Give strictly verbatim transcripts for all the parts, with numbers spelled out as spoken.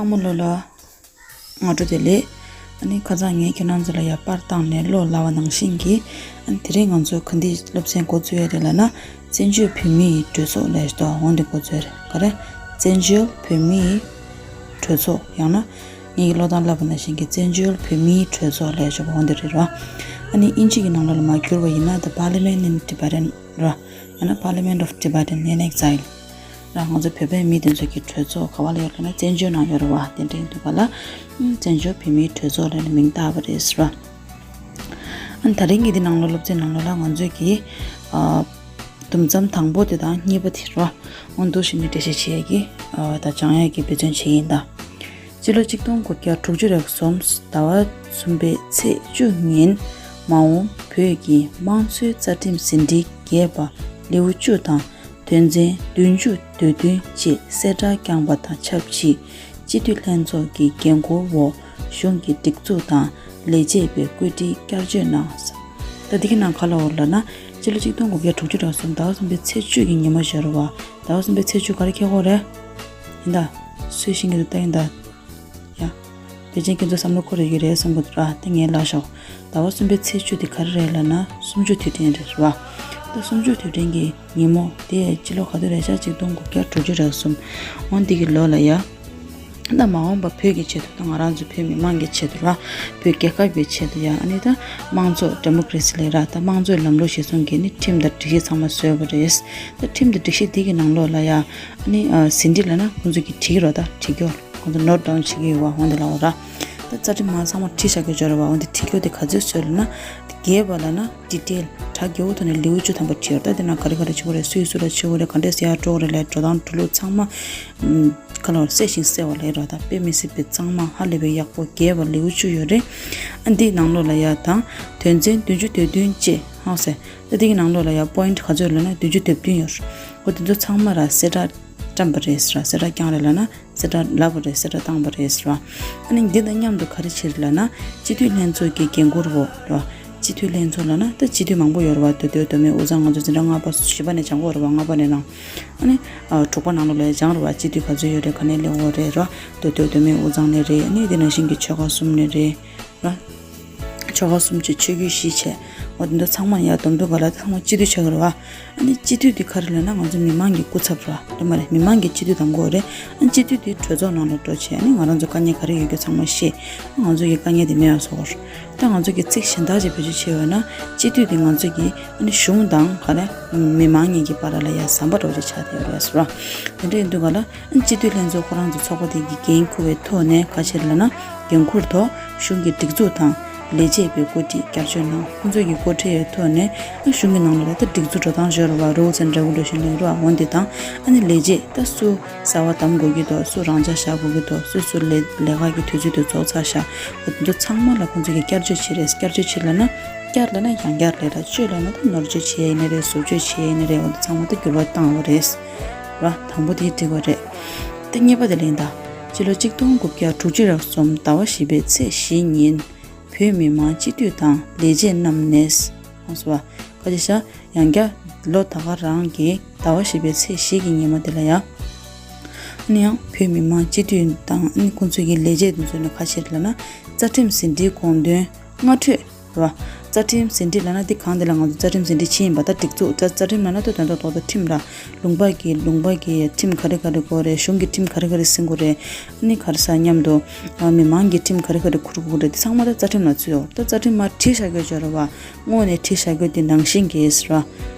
ཚང་མ་ལོ་ལ་སྔ་དྲོ་བདེ་ལེགས། ཨ་ནི་ཁ་སང་ངས་ཁྱེད་རང་ཚོ་ལ་ཡ་པར་བཏང་ནས་བློ་ལ་བ་ནང་བཞིན་གྱི། ཨ་ནི་དེ་རིང་ང་ཚོ་ག་འདི་སློབ་ཚན་འགོ་བཙུགས་ཡ་རེད་ལབ་ན། བཙན་བྱོལ་བོད་མིའི་གྲོས་ཚོགས་ལས་ཤོག་འོང་འདི་འགོ་བཙུགས་རེད། ག་རེ། བཙན་བྱོལ་བོད་མིའི་གྲོས་ཚོགས། ཡང་ན་ངས་ཀྱི་བློ་བཏང་ལབ་པ་ནང་བཞིན་གྱི་བཙན་བྱོལ་བོད་མིའི་གྲོས་ཚོགས་ལས་ཤོག་འོང་འདི་རེད་ར། ཨ་ནི་དབྱིན་ཇི་གི་ནང་ལོགས་ལ་མ་བསྒྱུར་བ་ཡིན་ན། The Parliament in Tibetan ར། ཡང་ན་Parliament of Tibetan in Exile ར། ང་ཚོ་བོད་པའི་མི་དེ་ཚོ་གི་གྲོས་ཚོགས་ག་བ་ལ་ཡོད་ལབ་ན་བཙན་བྱོལ་ནང་ཡོད་རེད་བ། དེ་འདྲ་ཡིན་དུས་ག་ལ། ཨ་ནི་བཙན་བྱོལ་བོད་མིའི་གྲོས་ཚོགས་ལབ་ནས་མིང་བཏགས་པ་རེད་ཟེར་བ། ཨ་ནི་ད་རིང་གི་འདི་ནང་ལོགས་སློབ་ཚན་ནང་ལོགས་ལ་ང་ཚོས་ཀྱི་ཨ་དུམ་མཚམས་དང་པོ་དེ་དང་གཉིས་པ་དེ་རེད་བ། འོ་འདུག་བྱས་ནས་འགྲེལ་བཤད་བྱེད་ཡས་ཀྱི་ཨ་ད་སྦྱང་ཡས་ཀྱི་འབད་བརྩོན་བྱེད་ཀྱི་ཡིན་ད། སྤྱི་ལོ་གཅིག་སྟོང་དགུ་བརྒྱ་དྲུག་ཅུ་རེ་གསུམ་ཟླ་བ་གསུམ་པའི་ཚེས་བཅུ་ཉིན། མ་འོངས་བོད་ཀྱི་དམངས་གཙོའི་རྩ་ཁྲིམས་ཟིན་བྲིས་རྒྱས་པ་ལེའུ་བཅུ་དང་དོན་ཚན་བདུན་ཅུ་དོན་བདུན་བཅས་གསལ་བསྒྲགས་བསྐྱངས་པ་དང་ཆབས་ཅིག་སྤྱི་འཐུས་ལྷན་ཚོགས་ཀྱི་འགན་འཁུར་འོག་གཞུང་གི་སྒྲིག་འཛུགས་དང་ལས་བྱེད་པའི་བཀོད་སྒྲིག་བསྐྱར་བཅོས་གནང་། ད་འདི་གི་ནང་ག་ལ་འོར་ལབ་ན། སྤྱི་ལོ་གཅིག་སྟོང་དགུ་བརྒྱ་དྲུག་ཅུ་རེ་གསུམ་ཟླ་བ་གསུམ་པའི་ཚེས་བཅུ་གི་ཉིན་མོ་ཞོར་བ། ཟླ་བ་གསུམ་པའི་ཚེས་བཅུ་ག་རེ་འཁེལ་གོ་རེད། ཡིན་ད། སུས་ཤེས་ཀྱི་འདུག་ད་ཡིན་ད། ཡ། བེ་ཅིན་ཁྱེད་ཚོ་བསམ་བློ་འཁོར་ཡོད་ཀྱི་རེད་བསམ་གྱི་འདུག་ར། དེ་ངས་ལབ་ཤོག་ཟླ་བ་གསུམ་པའི་ཚེས་བཅུ་དེ་ག་རེ་རེད་ལབ་ན། གསུམ་བཅུ་དུས་དྲན་རེད་བ། ད་གསུམ་བཅུ་དུས་དྲན་གྱི་ཉིན་མོ་དེ་སྤྱི་ལོ་ག་དུས་རེད་ཤག་གཅིག་སྟོང་དགུ་བརྒྱ་དྲུག་ཅུ་རེ་གསུམ། འོ་འདི་གི་ལོ་ལ་ཡ། ད་མ་འོངས་པ་བོད་ཀྱི་ཆེད་དུ། ད་ང་རང་ཚོ་བོད་མི་མང་གི་ཆེད་དུ་ར། བོད་རྒྱལ་ཁབ་ཀྱི་ཆེད་དུ་ཡ། ཨ་ནི་ད་དམངས་གཙོ་ཌེ་མོ་ཀ་རེ་སི་ལས་ར། ད་དམངས་གཙོའི་ལམ་ལུགས་གཞིར་བཟུང་གིས་ནི་ཁྲིམས་དང་སྒྲིག་གཞི་ཚང་མ་བཟོས་པ་རེད། ད་ཁྲིམས་དང་སྒྲིག་གཞི་འདི་གི་ནང་ལོགས་ལ་ཡ། ཨ་ནི་ཨ་ཟིན་བྲིས་ལབ་ན་ཁོང་ཚོ་གིས་བྲིས་ཀྱི་རོ། ད་བྲིས་རྒྱུ། ཁོང་ཚོ་ནོ་ཊི་ཌའུན་བྱེད་ཀྱི་ཡོད་བ། འོ་འདི་ལབ་པ་ར། ད་རྩ་ཁྲིམས་མ་ཚང་མ་བྲིས་བཞག་གི་ཡོད་རེད་བ། འོ་འདི་བྲིས་རྒྱུ་དེ་ག་ཚོད་བཟོས་ལབ་ན། རྒྱས་པ་ལབ་ན་ཌི་ཊེལ་གྲ་རྒྱས་པོ་ཐོག་ནས་ལེའུ་བཅུ་ཐམ་པ་བྲིས་ཡོད་རེད། ད་དེ་ནང་ག་རེ་ག་རེ་བྱེད་དགོས་རེད། སུས་སུ་ལ་བྱེད་དགོས་རེད། ག་འདྲས་ཡར་འགྲོ་དགོས་རེད་ལབ། འགྲོ་སྟངས་འགྲོ་ལུགས་ཚང་མ། ཨམ། ག་ལ་བར་གསལ་ཞིང་གསལ་བ་ལབ་ར། ད་དཔེ་མི་སྲིད་པའི་གཙང་མ་ཧ་ལས་པའི་ཡག་པོ་རྒྱས་པ་ལེའུ་བཅུ་ཡོད་རེད། ཨ་འདིའི་ནང་ལོགས་ལ་ཡ་དང་དོན་ཚན་བདུན་ཅུ་དོན་བདུན་བཅས་ཧང་སེ། ད་འདི་གི་ནང་ལོགས་ལ་ཡ་པོ་ཡིན་ཊི་ག་ཚོད་ལབ་ན་བདུན་ཅུ་དོན་བདུན་ཡོད་རེད། འོ་དེ་ཚོ་ཚང་མ་ར་གསལ་བསྒྲགས་བཀྲམ་པ་རེད་ཟེར་ར། གསལ་བསྒྲགས་བསྐྱངས་རེད་ལབ་ན། གསལ་བསྒྲགས་ལབ་པ་རེད། གསལ་བསྒྲགས་བཏང་བ་རེད་ཟེར་བ། ཨ་ནི་འདི་དང་མཉམ་དུ་ག་རེ་བྱས་རེད་ལབ་ན། སྤྱི་འཐུས་ལྷན་ཚོགས་ཀྱི་འགན་འཁུར་འོག་རེད་བ། སྤྱི་འཐུས་ལྷན་ཚོགས་ལབ་ན་ད་སྤྱི་འཐུས་མང་པོ་ཡོད་རེད་བ། མདོ་སྟོད་མདོ་སྨད་དབུས་གཙང་། ང་ཚོ་འཛིན་གྲྭ་ལྔ་པ་བཞི་པ་ནས་སྦྱང་གི་ཡོད་རེད་བ། ལྔ་པ་ནས་ནང་། ཨ་ནི་ཨ་དྲུག་པ་ནང་ལོགས་ལ་སྦྱངས་རེད་བ། སྤྱི་འཐུས་ག་ཚོད་ཡོད་རེད། ག་ནས་སླེབས་ཡོད་རེད་ར། མདོ་སྟོད་མདོ་སྨད་དབུས་གཙང་ནས་རེད། ཨ་ནི་དེ་ནང་བཞིན་གྱི་ཆོལ་ཁ་གསུམ་ནས་རེད་ར། ཆོལ་ཁ་གསུམ་བྱས་ཆོས་བརྒྱུད་བཞི་བྱས། འོ་དེ་ཚོ་ཚང་མ་ཡར་བསྡོམས་དུས་ག་ལ་ད་ཚང་མ་སྤྱི་འཐུས་ཆགས་ཀྱི་རེད་བ། ཨ་ནི་སྤྱི་འཐུས་དེ་ག་རེ་ལབ་ན་ང་ཚོ་མི་མང་གི་སྐུ་ཚབ་ར། རེད་མ་རེད། མི་མང་གིས་སྤྱི་འཐུས་བདམས་དགོས་རེད། ཨ་ནི་སྤྱི་འཐུས་དེ་གྲོས་ཚོགས་ནང་ལ་འགྲོ་བྱས། ཨ་ནི་ང་རང་ཚོ་དཀའ་ངལ་ག་རེ་ཡོད་རྒྱུ་ཚང་མ་བཤད། ང་ཚོ་གི་དཀའ་ངལ་དེ་མེད་པ་བཟོ་དགོས། ད་ང་ཚོ་གི་ཚིག་གཞན་དག་ཅིག་བེད་སྤྱོད་བྱས་ཡོད་ན། སྤྱི་འཐུས་དེ་ང་ཚོ་གི་ཨ་ནི་གཞུང་དང་ག་རེ་མི་མང་གཉིས་ཀྱི་བར་ལ་ཡ་ཟམ་པ་འདྲ་བོ་ཅིག་ཆགས་བསྡད་ཡོད་རེད་ཟེར་བ། དེ་འདྲ་ཡིན་དུས་ག་ལ་ཨ་ནི་སྤྱི་འཐུས་ལྷན་ཚོགས་ཁོ་རང་ཚོ་ཚོགས་པ་དེ་གི་འགན་འཁུར་བའི་ཐོག་ནས་ག་བྱས་ལབ་ན། འགན་འཁུར་ཐོག་གཞུང་གི་སྒྲིག་འཛུགས་དང་ལས་བྱེད་པའི་བཀོད་སྒྲིག་བསྐྱར་བཅོས་གནང་། ཁོང་ཚོ་གི་འགོ་ཁྲིད་ཡོད་ཐོག་ནས་ཨ་གཞུང་གི་ནང་ལ་ད་སྒྲིག་འཛུགས་འགྲོ་སྟངས་བརྗོད་རེད་བ། Rules and Regulation ལབ་རེད་བ། འོ་འདི་དང་ཨ་ནི་ལས་བྱེད་ད་སུ་གསར་བ་བདམས་དགོས་ཀྱི་འདུག་སུ་རང་འཇགས་བཞག་དགོས་ཀྱི་འདུག་སུ་སུ་ལས་ལས་ཀ་གི་དུས་ཚོད་དུ་རྫོགས་ཚར་བཞག་འོ་དེ་ཚོ་ཚང་མ་ལ་ཁོང་ཚོ་གིས་བསྐྱར་བཅོས་བྱེད་རེད། བསྐྱར་བཅོས་བྱེད་ལབ་ན། བསྐྱར་ལབ་ན་ཡང་བསྐྱར་རེད་ལ། བཅོས་ལབ་ན་ད་ནོར་བཅོས་བྱེད་ཡས་ཡིན་ནི་རེད། བཟོ་བཅོས་བྱེད་ཡས་ཡིན་ནི་རེད། འོ་དེ་ཚང་མ་ད་འགྱུར་བ་བཏང་བ་རེད། ར། དང་པོ་དེ་འགྲིག་པ་རེད། དེ་གཉིས་པ་དེ་ལེན་ད། སྤྱི་ལོ་གཅིག་སྟོང་དགུ་བརྒྱ་དྲུག་ཅུ་རེ་གསུམ་ཟླ་བ་བཞི་པའི་ཚེས་བཞི་ཉིན། བོད་མི་མང་སྤྱི་འཐུས་དང་ལས་བྱེད་རྣམས་ནས། ཧང་སོ་བ། ཁ་ཅིག་ཤ། ཡང་བསྐྱར་ལོ་ད་ག་རང་གི་ཟླ་བ་བཞི་པའི་ཚེས་བཞི་གི་ཉིན་མོ་དེ་ལ་ཡ། ཨ་ནི་ཡང་བོད་མི་མང་སྤྱི་འཐུས་དང་ཨ་ནི་ཁོང་ཚོ་གི་ལས་བྱེད་དེ་ཚོ་ནས་ག་བྱེད་ལབ་ན། རྩ་ཁྲིམས་ཟིན་བྲིས་དགོངས་དོན་སྔ་འཕྲོས། རེད་བ། རྩ་ཁྲིམས་ཟིན་བྲིས་ལབ་ན་འདི་གང་དེ་ལ་ང་ཚོ་རྩ་ཁྲིམས་ཟིན་བྲིས་ཕྱིན་ཡིན་པ། ད་སྒྲིག་འཛུགས་རྩ་རྩ་ཁྲིམས་ལབ་ན་ད་དོན་དག་ཐོག་ཏུ་ཁྲིམས་ར། ལུང་པ་གི་ལུང་པ་གི་ཁྲིམས་ག་རེ་ག་རེ་དགོས་རེད། གཞུང་གི་ཁྲིམས་ག་རེ་ག་རེ་ཟིན་དགོས་རེད། ཨ་ནི་ག་རེ་ཟ་མཉམ་དུ་ཨ་མི་མང་གི་ཁྲིམས་ག་རེ་ག་རེ་འཁུར་དགོས་རེད། འདི་ཚང་མ་ད་རྩ་ཁྲིམས་ལ་ཚུད་ཡོད། ད་རྩ་ཁྲིམས་མར་བྲིས་བཞག་གི་ཡོད་རེད་བ། དངོས་ནས་བྲིས་བཞག་གི་ཡོད། འདི་ནང་བཞིན་གྱི་ར།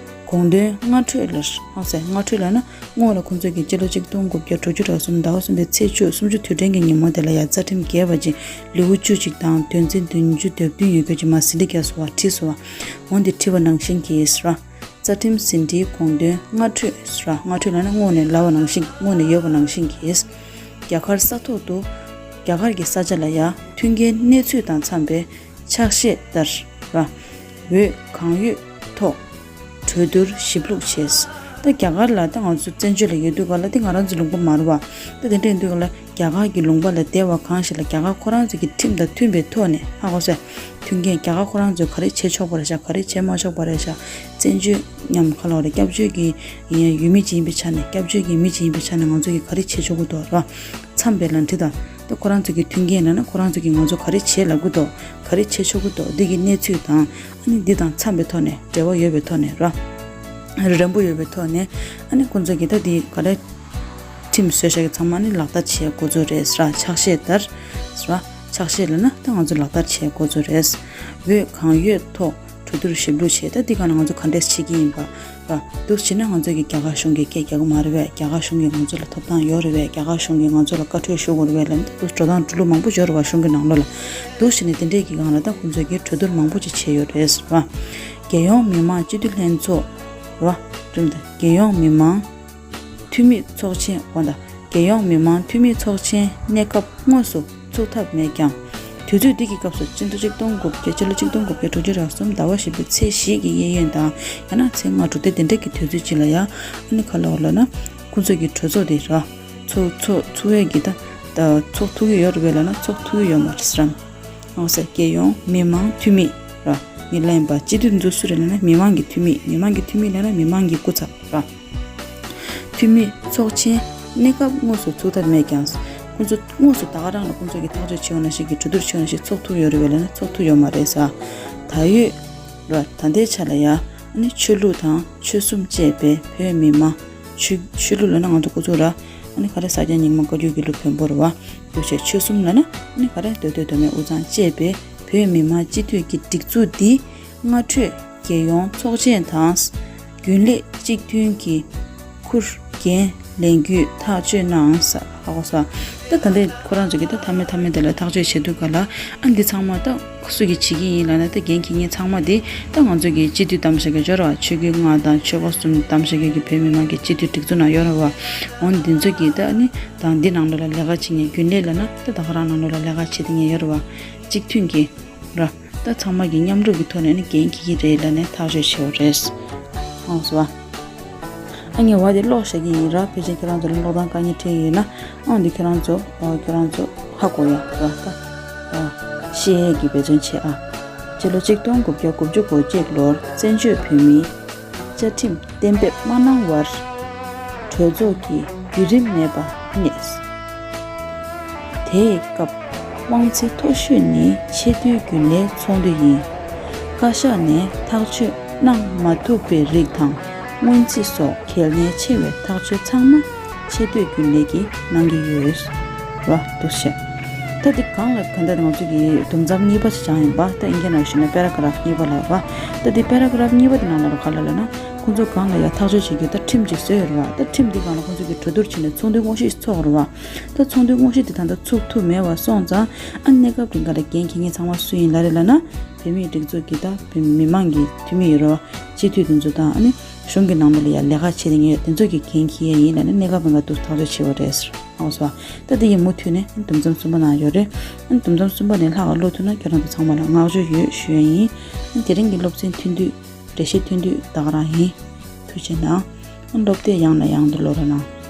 དགོངས་དོན་སྔ་འཕྲོས་ལ། ཧང་སེ་སྔ་འཕྲོས་ལབ་ན། སྔོན་ལ་ཁོང་ཚོས་ཀྱི་སྤྱི་ལོ་གཅིག་སྟོང་དགུ་བརྒྱ་དྲུག་ཅུ་རེ་གསུམ་ཟླ་བ་གསུམ་པའི་ཚེས་བཅུ་གསུམ་བཅུ་དུས་དྲན་གྱི་ཉིན་མོ་དེ་ལ་ཡ་རྩ་ཁྲིམས་རྒྱས་པ་ཅིག་ལེའུ་བཅུ་གཅིག་དང་དོན་ཚན་བདུན་ཅུ་དོན་བདུན་ཡོད་རྒྱུ་ཅིག་མར་ཟིན་བྲིས་བརྒྱབ་སོང་བ། བྲིས་སོང་བ། འོ་འདི་བྲིས་པ་ནང་བཞིན་གྱིས་ར། རྩ་ཁྲིམས་ཟིན་བྲིས་དགོངས་དོན་སྔ་འཕྲོས་ར། སྔ་འཕྲོས་ལབ་ན་སྔོན་ནས་ལབ་པ་ནང་བཞིན། སྔོན་ནས་ཡོད་པ་ནང་བཞིན་གྱིས། རྒྱ་གར་ས་ཐོག་ཏུ། རྒྱ་གར་གྱི་ས་ཆ་ལ་ཡ་མཐུན་རྐྱེན་གནས་ཚུལ་དང་འཚམས་པའི་ཕྱག་བཞེས་ལྟར་ར། འོས་གང་ཡོད་ཐོག་གྲོས་བསྡུར་ཞིབ་ལྷུག་བྱས། ད་རྒྱ་གར་ལ་ད་ང་ཚོ་བཙན་བྱོལ་ལ་ཡོད་དུས་ག་ལ་དེ་ང་རང་ཚོའི་ལུང་པ་མ་རེད་བ། ད་དེ་འདྲ་ཡིན་དུས་ག་ལ་རྒྱ་གར་གྱི་ལུང་པ་ལ་བསྡད་པ་གང་ཞིག་ལ་རྒྱ་གར་ཁོ་རང་ཚོ་གི་ཁྲིམས་དང་མཐུན་པའི་ཐོག་ནས། ཧ་གོ་སོང་། མཐུན་རྐྱེན་རྒྱ་གར་ཁོ་རང་ཚོས་ག་རེ་བྱེད་ཆོག་པ་རེད་ཤག་ག་རེ་བྱེད་མ་ཆོག་པ་རེད་ཤག་བཙན་བྱོལ་ཉམས་ཁ་ལོ་རེད། སྐྱབས་བཅོལ་གྱི་ཡུལ་མི་ཅིག་ཡིན་པའི་ཆ་ནས། སྐྱབས་བཅོལ་གྱི་མི་ཅིག་ཡིན་པའི་ཆ་ནས་ང་ཚོ་གི་ག་རེ་བྱེད་ཆོག་གི་འདུག་ར། འཚམས་པའི་ལམ་ཁྲིད་དང་ ད་ཁོ་རང་ཚོ་གི་མཐུན་རྐྱེན་ལབ་ན་ཁོ་རང་ཚོ་གི་ང་ཚོ་ག་རེ་བྱེད་ལབ་གི་འདུག་ག་རེ་བྱེད་ཆོག་གི་འདུག་འདི་གི་གནས་ཚུལ་དང་ཨ་ནི་འདི་དང་འཚམས་པའི་ཐོག་ནས་འབྲེལ་བ་ཡོད་པའི་ཐོག་ནས་ར། རན་པོ་ཡོད་པའི་ཐོག་ནས་ཨ་ནི་ཁོང་ཚོ་གི་ད་འདི་ག་རེ་ཁྲིམས་བཟོས་བཞག་གི་ཚང་མ་ནི་ལག་བསྟར་བྱེད་འགོ་ཚུགས་རེད་ར། ཕྱག་བཞེས་ལྟར་ར། ཕྱག་བཞེས་ལབ་ན་ད་ང་ཚོ་ལག་བསྟར་བྱེད་འགོ་ཚུགས་རེད། འོས་གང་ཡོད་ཐོག་གྲོས་བསྡུར་ཞིབ་ལྷུག་བྱས། ད་འདི་ག་ནས་ང་ཚོ་ག་འདྲས་བྱེད་ཀྱི་ཡིན་པ་ར། འདུག་བྱས་ན་ང་ཚོ་གི་རྒྱ་གར་གཞུང་གིས་སྐད་རྒྱག་གི་མ་རེད་པས། རྒྱ་གར་གཞུང་གིས་ང་ཚོ་ལ་ཐོབ་ཐང་ཡོད་རེད་པས། རྒྱ་གར་གཞུང་གིས་ང་ཚོ་ལ་བཀའ་འཁྲོལ་ཞུ་དགོས་རེད་པས་ལབ་ནས་ད་འདུག་འགྲོ་སྟངས་འགྲོ་ལུགས་མང་པོ་ཡོད་རེད་པ་གཞུང་གི་ནང་ལོགས་ལ། འདུག་བྱས་ནས་དེ་འདྲས་ཀྱི་སྒང་ལ་ད་ཁོང་ཚོ་གིས་གྲོས་བསྡུར་མང་པོ་ཅིག་བྱས་ཡོད་རེད་ཟེར་བ། རྒྱལ་ཡོངས་མི་དམངས་སྤྱི་འཐུས་ལྷན་ཚོགས་ར། ཁྲིམས་དང་རྒྱལ་ཡོངས་མི་དམངས་འཐུས་མི་ཚོགས་ཆེན་འོ་ད། རྒྱལ་ཡོངས་མི་དམངས་འཐུས་མི་ཚོགས་ཆེན་གནས་སྐབས་དངོས་སུ་ཚུགས་ཐབས་མེད་ཀྱང་། དུས་ཚོད་འདི་གི་སྐབས་སུ་སྤྱི་ཟླ་ཆིག་སྟོང་དགུ་བརྒྱ་ཕྱི་ལོ་ཆིག་སྟོང་དགུ་བརྒྱ་དྲུག་ཅུ་རེ་གསུམ་ཟླ་བ་བཞི་པའི་ཚེས་བཞི་གི་གཡས་གཡོན་དང་ཡང་ན་ཚེས་ལྔ་དྲུག་དེ་དེ་འདྲ་གི་དུས་ཚོད་ཅིག་ལ་ཡ་ཨ་ནི་ག་ལབ་དགོས་ལབ་ན་ཁོང་ཚོ་གི་གྲོས་ཚོགས་དེ་ར་ཚོགས་ཚོགས་ཚུགས་ཡས་ཀྱི་ད་ད་ཚོགས་ཐུབ་ཀྱི་ཡོད་རེད་པས་ལབ་ན་ཚོགས་ཐུབ་ཀྱི་ཡོད་མ་རེད་ཟེར་རམ། འོ་ཟེར་རྒྱལ་ཡོངས་མི་དམངས་འཐུས་མི་ར་ངས་ལབ་ཡིན་པ་སྤྱི་འཐུས་འདི་ཚོ་སུ་རེད་ལབ་ན་མི་དམངས་ཀྱི་འཐུས་མི་མི་དམངས་ཀྱི་འཐུས་མི་ལབ་ན་མི་དམངས་ཀྱི་སྐུ་ཚབ་ར། འཐུས་མི་ཚོགས་ཆེན་གནས་སྐབས་དངོས་སུ་ཚུགས་ཐབས་མེད་ཀྱང་། ཁོང་ཚོ་དངོས་སུ་ད་ག་རང་ལ་ཁོང་ཚོ་གིས་ཐག་གཅོད་བྱེད་འོ་ན་ཞིག་གི་གྲོས་བསྡུར་བྱེད་འོ་ན་ཞིག་ཚོགས་ཐུབ་ཡོད་རེད་པས་ལབ་ན་ཚོགས་ཐུབ་ཡོད་མ་རེད་ཟེར། ད་ཡོད་ར་ད་ལྟའི་ཆ་ལ་ཡ་ཨ་ནི་ཆོས་ལུགས་དང་ཆོལ་གསུམ་བཅས་པའི་བོད་མི་མང་ཆོས་ཆོས་ལུགས་ལབ་ན་ང་ཚོ་སྐུ་ཚོགས་ར་ཨ་ནི་ག་རེ་ས་སྐྱ་རྙིང་མ་བཀའ་བརྒྱུད་དགེ་ལུགས་བོན་པོ་རེད་པ། འདུག་བྱས་ཆོལ་གསུམ་ལབ་ན་ཨ་ནི་ག་རེ་མདོ་སྟོད་མདོ་སྨད་དབུས་གཙང་བཅས་པའི་བོད་མི་མང་སྤྱི་འཐུས་ཀྱི་སྒྲིག་འཛུགས་འདི་སྔ་འཕྲོས་རྒྱལ་ཡོངས་ཚོགས་ཆེན་དང་། རྒྱུན་ལས་གཅིག་མཐུན་གྱི་ཁུར་འགན་ལེན་རྒྱུའི་ཐག་གཅོད་གནང་ས་ཧ་གོ་ས། ད་ད་ལྟའི་ཁོ་རང་ཚོ་གིས་ད་མཐའ་མའི་མཐའ་མའི་དེ་ལ་ཐག་གཅོད་བྱེད་དུས་ག་ལ་ཨ་འདི་ཚང་མ་ད་སུ་གིས་བྱེད་ཀྱི་ཡིན་ལབ་ན་ད་འགན་འཁྱེར་མཁན་ཚང་མ་དེ་ད་ང་ཚོ་གི་སྤྱི་འཐུས་གདམ་བྱ་གི་འབྱོར་བ་ཆོས་བརྒྱུད་ལྔ་དང་ཆོལ་ཁ་གསུམ་གདམ་བྱ་གི་བོད་མི་མང་གི་སྤྱི་འཐུས་སྒྲིག་འཛུགས་ནང་ཡོད་རེད་པ། འོ་འདི་ཚོ་གིས་ད་ནི་ད་འདི་ནང་ལོགས་ལ་ལས་ཀ་བྱེད་མཁན་རྒྱུན་ལས་ལབ་ན་ད་ད་ག་རང་ནང་ལོགས་ལ་ལས་ཀ་བྱེད་མཁན་ཡོད་རེད་པ། གཅིག་མཐུན་གྱི་ར། ད་ཚང་མ་གི་མཉམ་རུབ་ཀྱི་ཐོག་ནས་ནི་འགན་འཁྱེར་གྱི་རེད་ལབ་ནས་ཐག་གཅོད་བྱས་པ་རེད། ཨང་སོ། ཨ་ངས་བ་དེ་ཀློག་བཞག་གི་ཡིན་ར། ཕལ་ཆེར་ཁྱེད་རང་ཚོ་ལ་ཀློག་སྟངས་དཀའ་ངལ་འཕྲད་ཀྱི་ཡོད་ན་ཨང་འདི་ཁྱེད་རང་ཚོ་ཨ་ཁྱེད་རང་ཚོ་ཧ་གོ་ཡ་ར་ད། ཨ་ཤེས་ཡས་ཀྱི་འབད་བརྩོན་བྱེད་ཨ། སྤྱི་ལོ་ཆིག་སྟོང་དགུ་བརྒྱ་དགུ་བཅུ་གོ་གཅིག་ལོར་བཙན་བྱོལ་བོད་མིའི་བཅའ་ཁྲིམས་གཏན་འབེབས་མ་གནང་བར་གྲོས་ཚོགས་ཀྱི་བརྒྱུད་རིམ་མེད་པར་གནས། དེའི་སྐབས་དབང་ཚད་མཐོ་ཤོས་ནི་ཆེས་མཐོའི་རྒྱུན་ལས་ཚོགས་འདུ་ཡིན། བཀའ་ཤག་ནས་ཐག་གཅོད་གནང་མ་ཐུབ་པའི་རིགས་དང་སྔོན་རྩིས་སོགས་གལ་གནད་ཆེ་བའི་ཐག་གཅོད་ཚང་མ་ཆེས་མཐོའི་རྒྱུན་ལས་ཀྱིས་གནང་གི་ཡོད། ར་འདུག་བཤད། ད་འདི་སྒང་ལ་ག་འདྲ་ང་ཚོ་གི་དུམ་མཚམས་གཉིས་པ་ཞིག་སྦྱངས་ཡིན་པ། ད་ཨིན་སྐད་ནང་ཞུས་ན་པེ་ར་གྷ་རབ་གཉིས་པ་ལབ་པ། ད་འདི་པེ་ར་གྷ་རབ་གཉིས་པ་འདི་ནང་ལ་རུ་ག་ལ་ལབ་ན། ཁོང་ཚོ་སྒང་ལ་ཡ་ཐག་གཅོད་བྱེད་རྒྱུ་ད་ཁྲིམས་ཅིག་བཟོས་ཡོད་རེད་བ། ད་ཁྲིམས་འདི་སྒང་ལ་ཁོང་ཚོ་གི་གྲོས་བསྡུར་བྱས་ནས་ཚོགས་འདུ་དངོས་གཞི་ཚོགས་རེད་བ། ད་ཚོགས་འདུ་དངོས་གཞི་འདི་ད་ལྟ་ཚུགས་ཐུབ་མེད་བ་སོང་ཙང་ཨ་གནས་སྐབས་རིང་ག་ལ་འགན་འཁྱེར་མཁན་ཚང་མ་སུ་ཡིན་ལབ་རེད་ལབ་ན། བོད་མིའི་སྒྲིག་འཛུགས་ཀྱི་ད་བོད་མི་མང་གི་འཐུས་མི་ཡོད་རེད་བ། སྤྱི་འཐུས་དེ་ཚོ་དང་ཨ་ནི་གཞུང་གི་ནང་མི་ལ་ཡ་ལས་ཀ་བྱེད་མཁན་ཡོད་དེ་ཚོ་གི་འགན་འཁྱེར་ཡ་ཡིན་ལབ་ནས་གནས་སྐབས་རིང་ག་འདུག་ཐག་གཅོད་བྱས་པ་རེད་ཟེར། ཨོ་སོ། ད་དེ་ཡི་མུ་མཐུད་ནས་དུམ་མཚམས་གསུམ་པ་ནང་ཡོད་རེད། དུམ་མཚམས་གསུམ་པ་ནས་ལྷག་ག་ཀློག་ཐུབ་ན་ཁྱོད་རང་ཚོ་ཚང་མ་ལ་བསྔགས་བརྗོད་ཡོད་ཞུ་ཡ་ཡིན། དེ་རིང་གི་སློབ་ཚན་ཐོན་དུས་འགྲེལ་བཤད་ཐོན་དུས་ད་ག་རང་ཡིན། ཐུགས་རྗེ་གནང་། སློབ་དེབ་ཡང་ནས་ཡང་དུ་ཀློག་རོགས་གནང་།